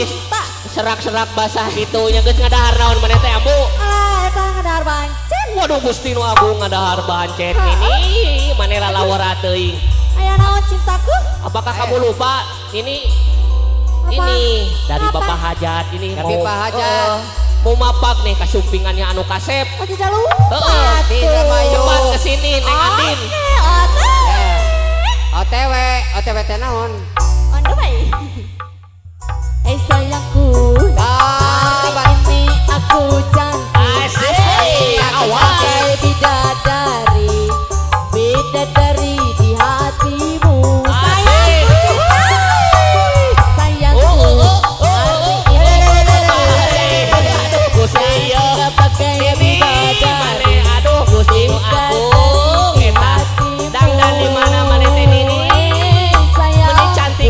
Meni cinta. Serak-serak basah gitu nya, geus ngadahar naon maneh teh, Ambu? Alah, eta ngadahar bancet. Waduh, Gusti nu agung, ngadahar bancet ini maneh lalawara teuing. Aya naon, cintaku? Apakah kamu lupa ini? Apa? Ini dari Apa? Bapak Hajat ini. Dari mau Pak Hajat. Mau mapak nih kasumpingannya anu kasep. Oh, tidak lupa. Heeh. Tidak. Cepat ke sini, Neng Andin. Oke, OTW. Ya. OTW, OTW teh naon? On the way. Hei sayangku, Kabar. hari ini aku cantik. Asik. Awas. Bagai bidadari, bidadari di hatimu. Asik. Sayangku cinta, sayangku. Oh. Hari ini Aduh, Gusti ya. bagai Ini bidadari. maneh, aduh Gusti nu agung eta. Dangdan di mana maneh teh, Nini? Sayang. Meni cantik.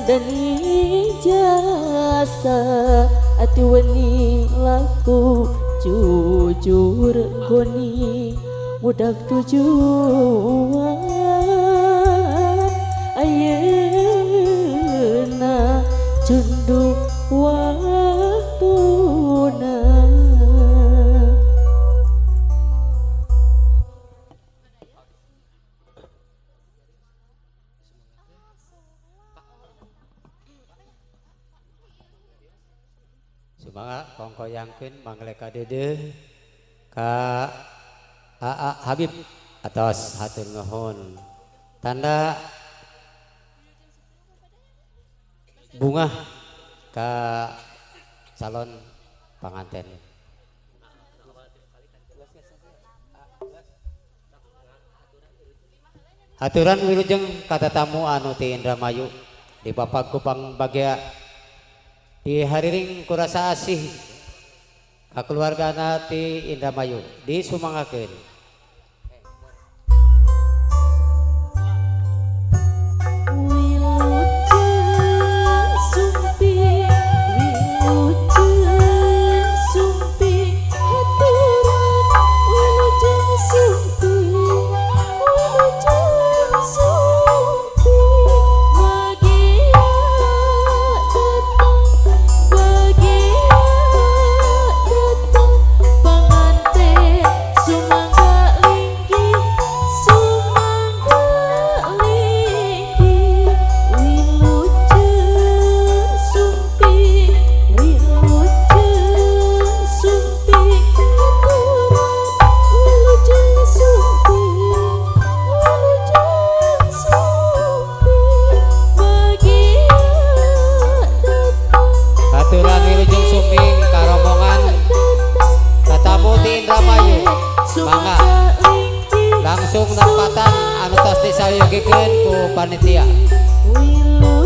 Tandani jasa ati weni laku jujur goni mudak tujuan ayeuna cunduk waktuna. Sumangga kongkoyangkeun mangleka deudeuh ka AA Habib atos hatur nuhun. Tanda bungah ka calon panganten. Haturan wilujeng ka tatamu anu ti Indramayu di Bapak Kupang Bagea di hariring kurasa asih ka keluargana ti Indramayu disumangakeun. Wilujeng sumping, wilujeng sumping, haturan wilujeng sumping, wilujeng sumping, bagia datang, bagia datang, panganten sumangga linggih, sumangga linggih, wilujeng sumping, wilujeng sumping, haturan wilujeng sumping, wilujeng sumping, bagia datang. Haturan wilujeng sumping ka rombongan tatamu ti Indramayu. Mangga langsung nempatan anu tos disayogikeun ku panitia. Wilujeng